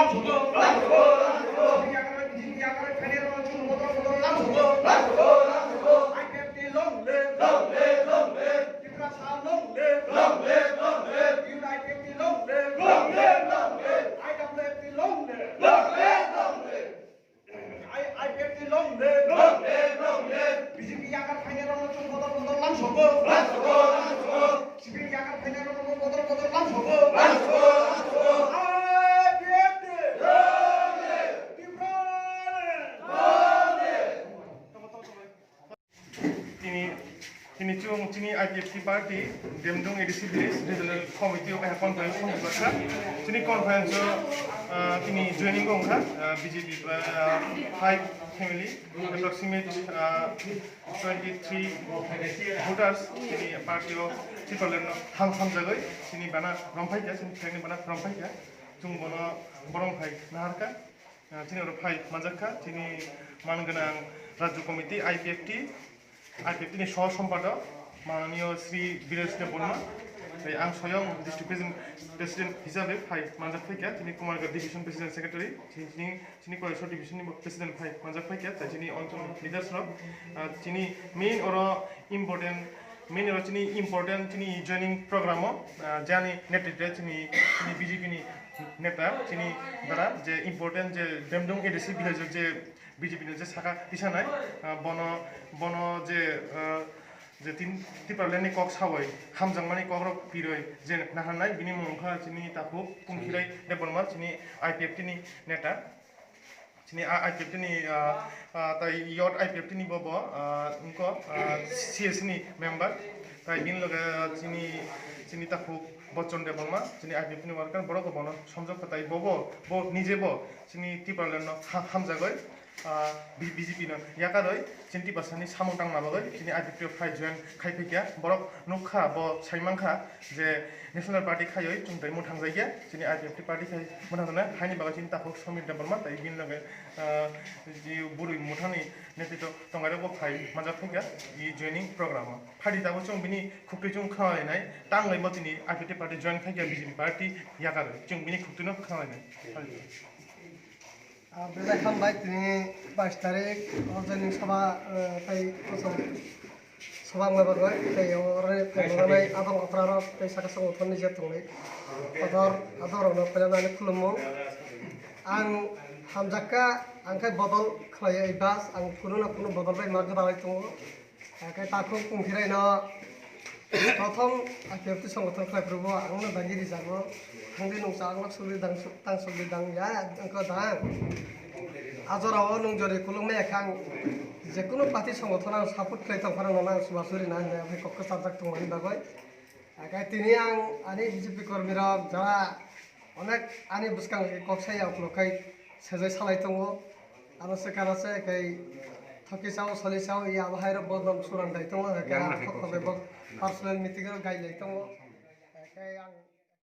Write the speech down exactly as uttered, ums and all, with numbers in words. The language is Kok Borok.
I, I P F T long live! Long live, long live! B J P yakar phainai rokno chwng bodol bodol lam sogo. Lam sogo, lam sogo! C P M yakar phainai rokno bodol bodol lam sogo. Lam sogo, lam sogo! I P F T! Long live! Tipra! Long live! Tini, tini chwng chini I P F T party Demdung A D C village regional committee o kaisa conference khulumjak kha. Chini conference o, ah, tini joining o wngkha, ah, B J P, ah, five family, approximate, ah, twenty three voters chini party o Tipraland no ham hamjagwi chini bana romphai kha, chini flag ni bana romphai kha. Chwng bono borom phai naharkha. Ah, chini oro phai manjak kha, chini man gwnang Rajya Committee, I P F T, I P F T ni Soh Sompadok, Mananiyo Shri Biresh Debbarma, tei ang soyong District President, President hisabe phai manjak phaikha, chini Kumarghat Division President Secretary, chini, chini, chini Koilashahar Division ni bo President phai manjak phaikha, tei chini onchol leaders rok, ah, chini main oro important, main oro chini important chini joining program o, ah, jani netrite chini, chini B J P ni neta chini dara je important je Demdung A D C village o je B J P ni je saka tisanai, ah, bono, bono je, ah, je tin Tipraland ni kok sawi hamjakmani kok rok piroi je naharnai bini mung wngkha chini takhuk Pungkhirai Debbarma chini I P F T ni neta. Chini a I P F T ni, ah, ah, tai youth I P F T ni bo bo, ah, wngkha, ah, C S ni member. Tai bini loge, ah, chini, chini takhuk Bochon Debbarma, chini I P F T ni worker, borok bo bono somjak kha tai bo bo, bo nije bo chini Tipraland no ha-, hamjagwi, ah, B-, B J P no yakarwi chini Tiprasani samung tangna bagwi chini I P F T o phai join khai phaikha. Borok nukha, bo saimankha je National Party khaiwi chwng tai mwthangjakya, chini I P F T party khai mwthangjaknai haini bagwi chini takhuk Samir Debbarma tai bini loge, ah, je bwrwi mwthangni netritw tongnairokbo phai manjak phaikha e joining program o. Phaidi tabuk chwng bini khuktwi chwng khwnalainai, tangwi bo chini I P F T party join khaikha B J P party yakarwi chwng bini khuktwino khwnalainai. Ah, belai hambai tini bais tarik o joining sabha, eh, tei kosom sabha wngma bagwi tei oro tei oro nai adong okra rok tei saka saka uthor ni je tongnai kotor adong rok no phaina nani khulumung. Ang hamjakka ang khe bodol khlai bas ang kunu na kunu bodol bai ma gwdalai tongo. Hake takhuk Pungkhirai no prothom I P F T songothon khlai phuru bo ang no dagi rijago. Thangdi nungsa ang lok sugri dang suk tang sugri dang ya ang ko dang. A jora o nung jori kulung me khang je kunu party songothon ang support khlai tong phano no nang suba suri na hinwi kok kwchajak tong mani bagwi. Hake tini ang ani B J P kormi rok jara onek ani bwskang kok sai ya uklok khai sejai salai tongo. Ano se kana se kai thoki sao soli sao ya bahai rok bodom surang dai tongo. Hake ang thok thok bai bok personal meeting rok gai lai tongo. Hake ang